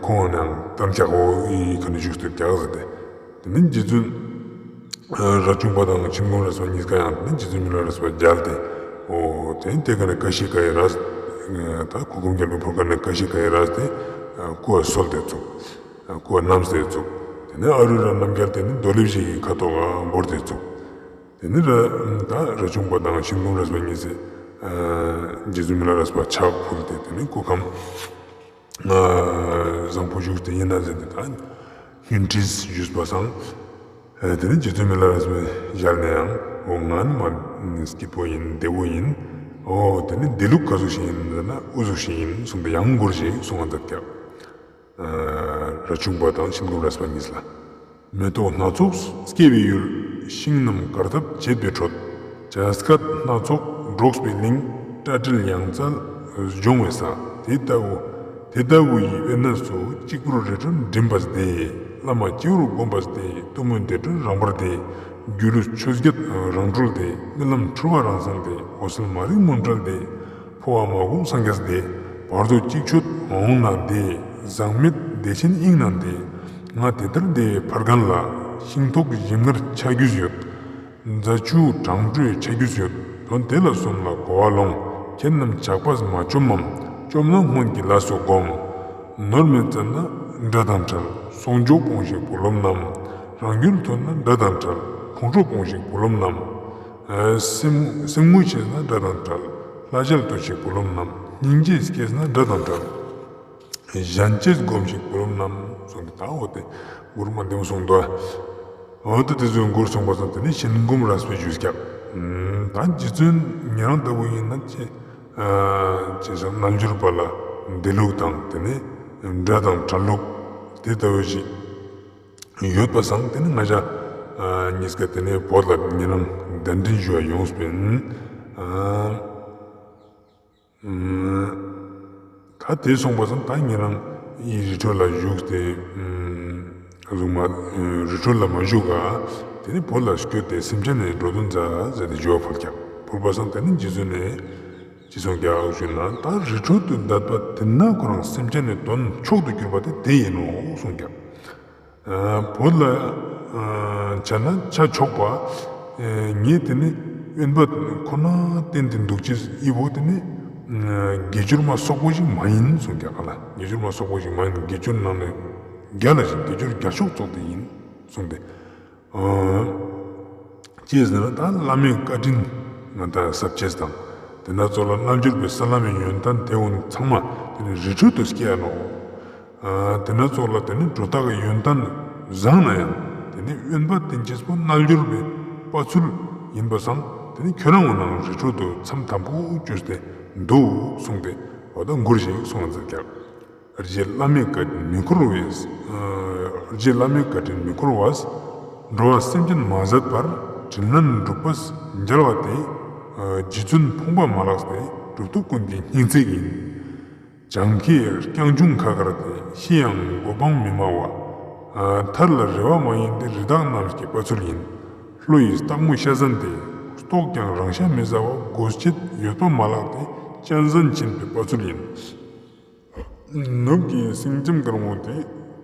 ཁོང་ནང་གཏམ་ཀྱག་འོ་ཨི་ག་ནས་བཞུགས་ཏེ་ཀྱག་ཟེར་ཏེ། དེ་ནི་རྗེ་བཙུན་ར་ཆུང་པ་དང་ཤིན་ཀུམ་རས་པ་གཉིས་ཀ་ཡང་དེ་ནི་རྗེ་བཙུན་མི་ལ་རས་པ་མཇལ་ཏེ། འོ་དེ་ནི་དེ་ག་ནས་ཀ་ཤི་ཀ་ཡི་རས་ད་ཁོ་ཁོམ་རྒྱལ་པོའི་ཕོ་བྲང་ནས་ཀ་ཤི་ཀ་ཡི་རས་དེ་སྐུ་ལ་གསོལ་ཏེ་ཚུགས། སྐུ་ལ་བསྣམས་ཏེ་ཚུགས། དེ་ནི་ཨ་རུ་ར་རྣམ་རྒྱལ་དེ་ནི་རྡོ་ལེབ་ཞིག་གི་ཁ་ཐོག་ག་བོར་ཏེ་ཚུགས། དེ་ནི་ར་ད་ར་ཆུང་པ་དང་ཤིན་ཀུམ་རས་པ་གཉིས་སེ་རྗེ་བཙུན་མི་ལ་རས་པ་ཕྱག་ཕུལ་ཏེ་དེ་ནི་སྐུ་ཁམས་བཟང་པོ་བཞུགས་ཏེ་ཡིན་ན་ཟེར་ཏེ་ད་བསྙེན་ཁྲིད་ཞུས་པ་སང་། དེ་ནི་རྗེ་བཙུན་མི་ལ་རས་པའི་ཞལ་ནས་ཡང་འོ་ང་ནི་མ་སྐྱིད་པོ་ཡིན། བདེ་བོ་ཡིན། འོ་དེ་ནི་བདེ་ལུགས་ག་ཟུག་ཞིག་ཡིན་ཟེར་ན་འུ་ཟུག་ཞིག་ཡིན་གསུངས་ཏེ་ཡང་མགུར་ཞིག་གསུང་བ་མཛད་ཀྱག་ར་ཆུང་པ་དང་ཤིན་ཀུམ་རས་པ་གཉིས་ལ། མེ་ཏོག་སྣ་ཚོགས་སྐྱེ་བའི་ཡུལ། ཤིང་རྣམས་དཀར་ཐབས་བྱེད་པའི་ཁྲོད། བྱ་སྐད་སྣ་ཚོགས་སྒྲོགས་པའི་གླིང་། སྤྲ་སྤྲེལ་ཡང་རྩལ་སྦྱོང་བའི་ས། དེ་ལྟ་བུ་དེ་ལྟ་བུ་ཡི་དབེན་གནས་སུ། གཅིག་པུར་རི་ཁྲོད་འགྲིམ་པ་སྟེ། བླ་མ་སྤྱི་བོར་བསྒོམ་པ་སྟེ། གཏུམ་མོའི་བདེ་དྲོད་རང་འབར་ཏེ། སྒྱུ་ལུས་ཆོས་བརྒྱད་རང་གྲོལ་ཏེ། རྨི་ལམ་འཁྲུལ་བ་རང་སངས་ཏེ། འོད་གསལ་མ་རིག་མུན་བྲལ་ཏེ། འཕོ་བ་མ་བསྒོམ་སངས་རྒྱས་ཏེ། བར་དོ་གཅིག་ཆོད་འོང་ན་བདེ། ཟག་མེད་བདེ་ཆེན་དབྱིངས་ན་བདེ། ང་དེ་ལྟར་བདེ་བའི་ཕ་རྒན་ལ། ཤིང་ཐོག་ཞིམ་མངར་ཆ་རྒྱུས་ཡོད། རྫ་ཆུ་གྲང་དྲོས་ཆ་རྒྱུས་ཡོད། དོན་དེ་ལ་སོམས་ལ་གོ་བ་ལོང་། ཁྱེད་རྣམས་ཇག་པས་མ་བཅོམ་མམ། བཅོམ་ན་སྔོན་གྱི་ལས་སུ་བསྒོམ། ནོར་མེད་བཙལ་ན་དགྲ་དང་བྲལ། གསོག་འཇོག་སྤོངས་ཤིག་བུ་སློབ་རྣམས། རང་རྒྱུད་ཐོན་ན་དགྲ་དང་བྲལ། ཁོང་ཁྲོ་སྤོངས་ཤིག་བུ་སློབ་རྣམས། སེམས་སེམས་ངུ་ཆེས་ན་དགྲ་དང་བྲལ། ལྷ་ཞལ་ལྟོས་ཤིག་བུ་སློབ་རྣམས། སྙིང་རྗེ་སྐྱེས་ན་དགྲ་དང་བྲལ། གཞན་གཅེས་སྒོམས་ཤིག་བུ་སློབ་རྣམས། གསུངས་ཏེ་ད་འོ་དེ་མགུར་མ་འདེམ་གསུངས་དོ། འོ་དེ་དེ་ཚོའི་མགུར་གསུངས་པ་སང་དེ་ནི་ཤིན་ཀུམ་རས་པའི་ཞུས་ཀྱག་ད་རྗེ་བཙུན་ཉེ་རང་ལྟ་བུ་ཡིན་ན་ཅི་ཅི་ཞིག་རྣལ་འབྱོར་པ་ལ་བདེ་ལུགས་དང་དེ་ནི་དགྲ་དང་བྲལ་ལུགས་དེ་ལྟ་བུ་ཞིག་ཡོད་པ་སང་དེ་ནི་ང་ཞ་ ཉིས་ཀ་དེ་ནས་བོད་ལ་ཉེ་རང་གདན་འདྲེན་ཞུ་བ་ཡོངས་པིན། ད་དེ་སོང་པ་སང་ད་ཉེ་རང་ཡི་རི་ཁྲོད་ལ་བཞུགས་ཏེ་གཟུགས་མ་རི་ཁྲོད་ལ་མ་བཞུགས་ག་དེ་ནས་བོད་ལ་སྐྱོད་དེ་སེམས་ཅན་ནི་འགྲོ་དོན་མཛད་ཟེར་ཏེ་ཞུ་བ་ཕུལ་ཀྱག་ཕུལ་པ་སང་དེ་ནས་རྗེ་བཙུན་ནས་ཅི་གསུངས་ཀྱག་ཞུ་ན། ད་རི་ཁྲོད་དུ་བསྡད་པ་དེ་ན་ཁོ་རང་སེམས་ཅན་ནི་དོན་མཆོག་ཏུ་གྱུར་པ་དེ་དེ་ཡིན་ནོ་གསུངས་ཀྱག་བོད་ལ་ཆ་ན་ཆ་ཆོག་པ་ངས་དེ་ནི་དབེན་པ་ཁོ་ན་བསྟེན་ཏེ་འདུག་ཅེས་ཨི་བོ་དེ་ནི་དགེ་སྦྱོར་མ་སོག་པོ་ཞིག་མ་ཡིན་གསུངས་ཀྱག་ག་ལ། དགེ་སྦྱོར་མ་སོག་པོ་ཞིག་མ་ཡིན། དགེ་སྦྱོར་ནང་ནས་རྒྱལ་ལ་ཞིག་དགེ་སྦྱོར་རྒྱལ་ཤོས་ཙོགས་དེ་ཡིན་གསུངས་ཏེ། ཅི་ཟེར་ན་ད་བླ་མའི་བཀའ་དྲིན་ང་ད་ཟབ་ཅེས་དང་དེ་ན་ཙོགས་ལ་རྣལ་འབྱོར་པའི་ས་ལམ་མི་ཡོན་ཏན་དེ་འོན་ཚང་མ་དེ་ནི་རི་ཁྲོད་དུ་སྐྱེ་ཡ་ནོ། དེ་ན་ཙོགས་ལ་དེ་ནི་སྒྲོ་བཏགས་ཀྱི་ཡོན་ཏན་བཟང་ན་ཡང་དེ་ནི་དབེན་པ་བསྟེན་ཅེས་པོ་རྣལ་འབྱོར་པའི་དཔའ་ཚུལ་ཡིན་པ་སང་དེ་ནི་ཁྱོད་རང་འོ་ན་རི་ཁྲོད་དུ་མཚམས་དམ་པོ་བཅོས་ཏེ་འདུག་གསུངས་ཏེ་འོ་ད་མགུར་ཞིག་གསུངས་མཛད་ཀྱག་རྗེ་བླ་མའི་བཀའ་དྲིན་མི་འཁོར་བས། རྗེ་བླ་མའི་བཀའ་དྲིན་མི་འཁོར་བས། འགྲོ་བ་སེམས་ཅན་མ་ཟད་པར། དྲིན་ལན་སྒྲུབ་པས་མཇལ་བ་དེ། རྗེ་བཙུན་ཕོངས་པ་མ་ལགས་ཏེ། གྲུབ་ཐོབ་ཀུན་གྱི་སྙིང་ཚིག་ཡིན། བྱང་ཁའི་རྐྱང་ཆུང་ཁ་ཁར་ཏེ། ཤི་ཡང་མགོ་འཕང་མི་སྨྲ་བ། མཐར་ལ་རེ་བ་མ་ཡིན་ཏེ། རི་དྭགས་རྣམས་ཀྱི་དཔའ་ཚུལ་ཡིན། ལྷོ་ཡི་སྟག་མོ་ཤ་ཟན་ཏེ། ལྟོགས་ཀྱང་རང་ཤ་མི་ཟ་བ། དགོས་ཆེད་ཡོད་པ་མ་ལགས་ཏེ། གཅན་གཟན་ཆེན་པོའི་དཔའ་ཚུལ་ཡིན། ནུབ་ཀྱི་སེང་ལྕམ་དཀར་མོ་དེ།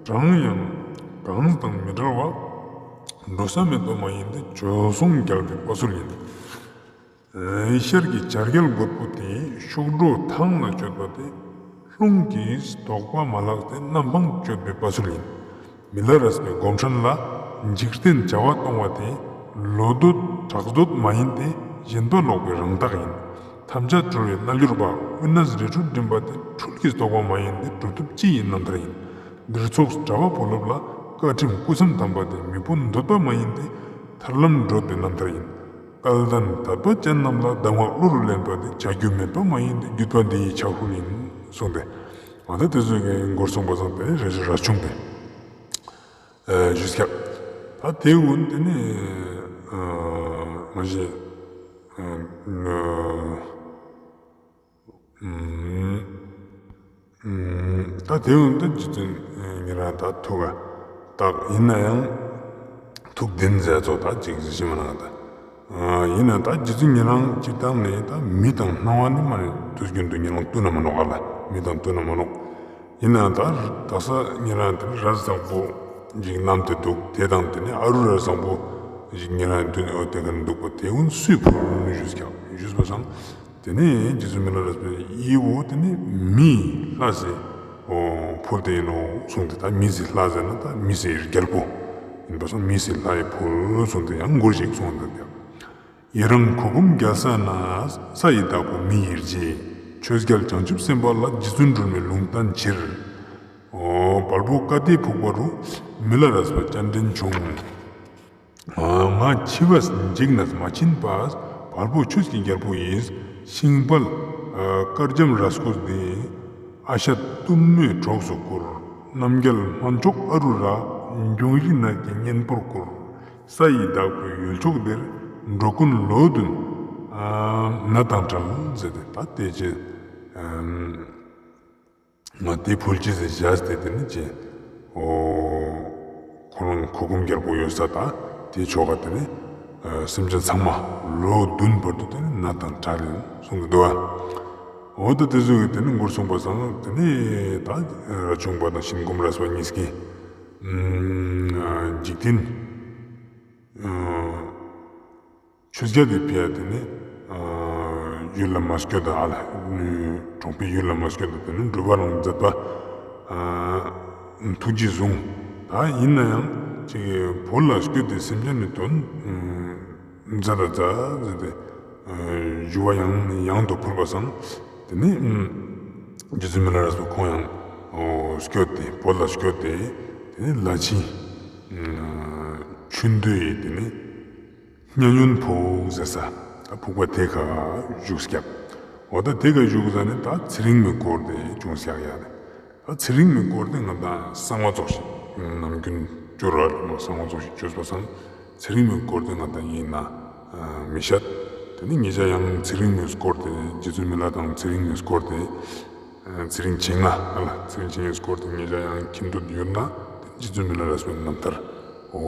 བྲང་ཡང་གངས་དང་མི་འབྲལ་བ། འགྲོ་ས་མེད་པ་མ་ཡིན་ཏེ། བྱོལ་སོང་རྒྱལ་པོའི་དཔའ་ཚུལ་ཡིན། ཤར་གྱི་བྱ་རྒྱལ་རྒོད་པོ་དེ། གཤོག་སྒྲོ་ཐང་ལ་སྤྱོད་པ་དེ། རླུང་གི་ཟློག་པ་མ་ལགས་ཏེ། གནམ་འཕང་སྤྱོད་པའི་དཔའ་ཚུལ་ཡིན། མི་ལ་རས་པའི་སྒོམ་ཆེན་ལ། འཇིག་རྟེན་བྱ་བ་གཏོང་བ་དེ། ལོ་འདོད་གྲགས་འདོད་མ་ཡིན་ཏེ། ཞེན་པ་ལོག་པའི་རང་རྟགས་ཡིན། ཐམས་ཅད་གྲོལ་བའི་རྣལ་འབྱོར་པ། དབུས་ན་རི་ཁྲོད་འགྲིམ་པ་དེ། འཕྲུལ་གྱི་ཟློག་པ་མ་ཡིན་ཏེ། གྲུབ་ཐོབ་སྤྱི་ཡི་རྣམ་ཐར་ཡིན། འདིར་ཚོགས་གྲྭ་པ་བུ་སློབ་ལ། བཀའ་ཁྲིམས་སྐུ་མཚམས་དམ་པ་དེ། མི་ཕོད་འདོད་པ་མ་ཡིན་ཏེ། ཐར་ལམ་བགྲོད་པའི་རྣམ་ཐར་ཡིན། སྐལ་ལྡན་དད་པ་ཅན་རྣམས་ལ། གདམས་ངག་གླུ་རུ་ལེན་པ་དེ། བྱ་རྒྱུ་མེད་པ་མ་ཡིན་ཏེ། བརྒྱུད་པ་འདི་ཡི་ཕྱག་ཕུལ་ཡིན་གསུངས་ཏེ། འོ་ད་དེ་ཚོ་གི་མགུར་གསུངས་པ་སང་དེ་རེ་རེ་ར་ཆུང་དེ་ཞུས་ཀྱག་ད་དེ་འོན་དེ་ནི་མ་གཞི་ད་དེ་འོན་ད་རྗེ་བཙུན་ཉེ་རང་ད་ཐུགས་ཀ་ད་ཡིན་ན་ཡང་ཐུགས་བདེན་ཟེར་ཚོ་ད་ཅིག་ཞིག་མ་ན་ད། ཡིན་ན་ད་རྗེ་བཙུན་ཉེ་རང་སྤྱིར་བཏང་ནས་ད་མི་དང་སྣང་བ་ནི་མ་ནི་དུས་རྒྱུན་དུ་ཉེ་རང་བསྟུན་ན་མ་ནོག་ག་ལ། མི་དང་བསྟུན་ན་མ་ནོག་ཡིན་ན་ད་ད་ས་ཉེ་རང་དེ་ནི་ར་བཟང་པོ་ཅིག་བསྣམས་ཏེ་འདུག་དེ་དང་དེ་ནི་ཨ་རུ་ར་བཟང་པོ་ཅིག་ཉེ་རང་མདུན་ནས་འོ་དེ་ག་ནི་འདུག་པ་དེ་ཀུན་སུས་ཕུལ་ནི་ཞུས་ཀྱག་ཞུས་པ་སང་། དེ་ནས་རྗེ་བཙུན་མི་ལ་རས་པས་ཨི་བོ་དེ་ནི་མིའི་ལྷ་ཟེར་ཕུལ་ཏེ་ཡིན་ནོ་གསུངས་ཏེ། ད་མི་ཟེར་ལྷ་ཟེར་ན་ད་མི་ཟེར་རྒྱལ་པོ་ཡིན་པ་སང་མི་ཟེར་ལྷ་ཡི་ཕུལ་གསུངས་ཏེ་ཡང་མགུར་ཞིག་གསུངས་ཏེ། ཡི་རང་གུར་གུམ་རྒྱལ་ས་ན། ས་ཡི་བདག་པོ་མི་ཡི་རྗེ། ཆོས་རྒྱལ་བྱང་ཆུབ་སེམས་དཔའ་ལ། རྗེ་བཙུན་སྒྲོལ་མའི་ལུང་བསྟན་ཕྱིར། འོ་བལ་པོ་ཀ་ཏི་ཕུག་པ་རུ། མི་ལ་རས་པ་སྤྱན་འདྲེན་བྱུང་། ང་འཆི་བས་འཇིགས་ནས་མ་ཕྱིན་པ། བལ་པོ་ཆོས་ཀྱི་རྒྱལ་པོ་ཡིས། ཤིང་བལ་དཀར་འཇམ་རས་ཀོས་འདི། ཨ་ཤད་གཏུམ་མོའི་གྲོགས་སུ་བཀུར། རྣམ་རྒྱལ་སྨན་མཆོག་ཨ་རུ་ར། འབྱུང་བཞི་ནད་ཀྱི་གཉེན་པོར་བཀུར། ས་ཡི་བདག་པོའི་ཡུལ་ཕྱོགས་འདིར། འགྲོ་ཀུན་ལོ་བདུན་ནད་དང་བྲལ་ཟེར་ཏེ་ད་དེ་ཅི། ང་དེ་ཕུལ་ཅི་ཟེར་བཞག་སྟེ་དེ་ནི་ཅི། འོ་ཁོ་རང་གུར་གུམ་རྒྱལ་པོ་ཡོད་ས་ད་དེ་ཕྱོགས་ཀ་དེ་ནི་སེམས་ཅན་ཚང་མ་ལོ་བདུན་བར་དུ་དེ་ནི་ནད་དང་བྲལ་གསུངས་ཏེ་འདུག་འོ་ད་དེ་ཚོ་གི་དེ་ནི་མགུར་གསུངས་པ་སང་དེ་ནི་ད་ར་ཆུང་པ་དང་ཤིན་ཀུམ་རས་པ་གཉིས་ཀྱིས་འཇིག་རྟེན། ཆོས་རྒྱལ་དེ་ཕི་ཡ་དེ་ནི་ཡུལ་ལ་མ་སྐྱོད་ད་ཨ་ལ། གྲོང་པའི་ཡུལ་ལ་མ་སྐྱོད་ད་དེ་ནི་འགྲུལ་པ་རང་མཛད་པ་ཐུགས་རྗེས་བཟུང་། ད་ཡིན་ན་ཡང་ཅིག་བོད་ལ་སྐྱོད་དེ་སེམས་ཅན་ནི་དོན་མཛད་ད་མཛད་ཟེར་ཏེ་ཞུ་བ་ཡང་ཡང་དུ་ཕུལ་བ་སང་། དེ་ནི་རྗེ་བཙུན་མི་ལ་རས་པ་ཁོང་ཡང་སྐྱོད་དེ་བོད་ལ་སྐྱོད་དེ་དེ་ནི་ལ་ཕྱི་ཆུ་མདོ་ཡི་དེ་ནི། མཉན་ཡོད་ཕུག་ཟེར་ས་ད་ཕུག་པ་དེ་ཁ་བཞུགས་ཀྱག་འོ་ད་དེ་ཁ་བཞུགས་ས་ནི་ད་ཚེ་རིང་མའི་སྐོར་དེ་བྱུང་ཀྱག་ཡ་ནི། ད་ཚེ་རིང་མའི་སྐོར་དེ་ང་ད་གསང་བ་ཙོགས་ཤིག་ནམ་རྒྱུན་སྐྱོར་ར་ལ་གསང་བ་ཙོགས་ཤིག་བཅོས་པ་སང་ ཚེ་རིང་མོའི་སྐོར་དེ་ང་དང་ཡིན་ན་མི་ཤད། དེ་ནི་ངེད་ཅག་ཡང་ཚེ་རིང་མོའི་སྐོར་དེ་རྗེ་བཙུན་མི་ལ་དང་ཚེ་རིང་མོའི་སྐོར་དེ། ཚེ་རིང་བྱེ་ལྔ་ཨ་ལ་ཚེ་རིང་བྱེ་ལྔའི་སྐོར་དེ་ངེད་ཅག་ཡང་མཁྱེན་འདོད་ཡོད་ན་དེ་ནི་རྗེ་བཙུན་མི་ལ་རས་པའི་རྣམ་ཐར། འོ་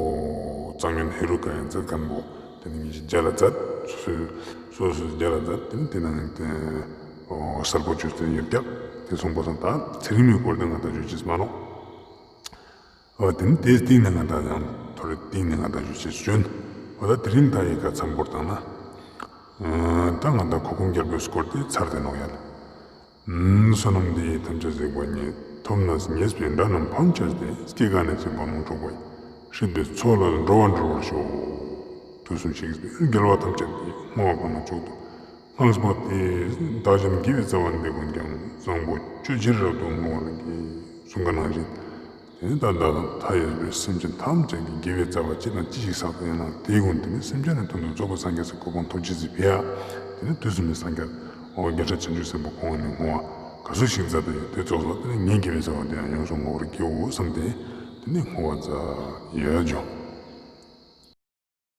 རྩ་བ་ཉིད་ནས་ཧེ་རུ་ཀ་ཡང་མཛད་མཁན་པོ་དེ་ནི་ངེད་ཅག་མཇལ་ལ་མཛད། སོ་སོའི་སོ་སོའི་མཇལ་ལ་མཛད། དེ་ནི་དེ་ནང་དེ་འོ་གསལ་པོ་བརྗོད་དེ་ཡོད་ཀྱག། དེ་སོང་པ་སང་ད་ཚེ་རིང་མོའི་སྐོར་དེ་ང་དང་ཞུ་ཅེས་མ་ནོག། འོ་དེ་ནི་དེའི་སྟེང་ནས་ང་དང་ཡང་ཐོ་རེ་སྟེང་ནས་ང་དང་ཞུ་ཅེས་བྱོན། འོ་ད་དེ་རིང་ད་ཡི་ག་མཚམས་བོར་བཏང་ན། ད་ང་དང་ཁོ་ཁུངས་རྒྱལ་པོའི་སྐོར་དེ་ཚར་ཏེ་ནོག་ཡ་ལེ། བསོད་ནམས་འདི་ཡིས་ཐམས་ཅད་གཟིགས་པ་ཉིད། ཐོབ་ནས་ཉེས་པའི་དགྲ་རྣམས་ཕམ་བྱས་ཏེ། སྐྱེ་རྒ་ན་འཆིའི་རྦ་ཀློང་འཁྲུགས་པ་ཡི། སྲིད་པའི་མཚོ་ལས་འགྲོ་བ་སྒྲོལ་བར་ཤོག། དུས་གསུམ་གཤེགས་པའི་རྒྱལ་བ་ཐམས་ཅད་ཀྱིས། བསྔོ་བ་གང་ལ་མཆོག་ཏུ་བསྔགས་པ་སྟེ། བདག་གཞན་དགེ་བའི་རྩ་བ་འདི་ཀུན་ཀྱང་། བཟང་པོ་སྤྱོད་ཕྱིར་རབ་ཏུ་བསྔོ་བར་བགྱི། གསུངས་པ་ནང་བཞིན། དེ་ནི་ད་བདག་དང་མཐའ་ཡས་པའི་སེམས་ཅན་ཐམས་ཅད་ཀྱི་དགེ་བའི་རྩ་བ་ཅི་དང་ཅི་ཞིག་བསགས་པ་ཡིན་ན་དེའི་ཀུན་དེ་ནི་སེམས་ཅན་ནི་དོན་དུ་རྫོགས་པའི་སངས་རྒྱས་སི་གོ་འཕང་ཐོབ་ཅེས་སི་ཕི་ཡ། དེ་ནི་དུས་གསུམ་གྱི་སངས་རྒྱས་འོ་རྒྱལ་སྲས་བྱང་ཆུབ་སེམས་དཔའ་ཁོང་ནི་བསྔོ་བ་ག་ཟུག་ཞིག་མཛད་དེ་ཡོད་དེ་ཙོགས་ལ་དེ་ནི་ངའི་དགེ་བའི་རྩ་བ་དེ་ཡང་ཡོངས་སུ་བསྔོ་བར་བགྱིའོ་བསམ་སྟེ་དེ་ནི་བསྔོ་བ་མཛད་ཡོད་ཅོག།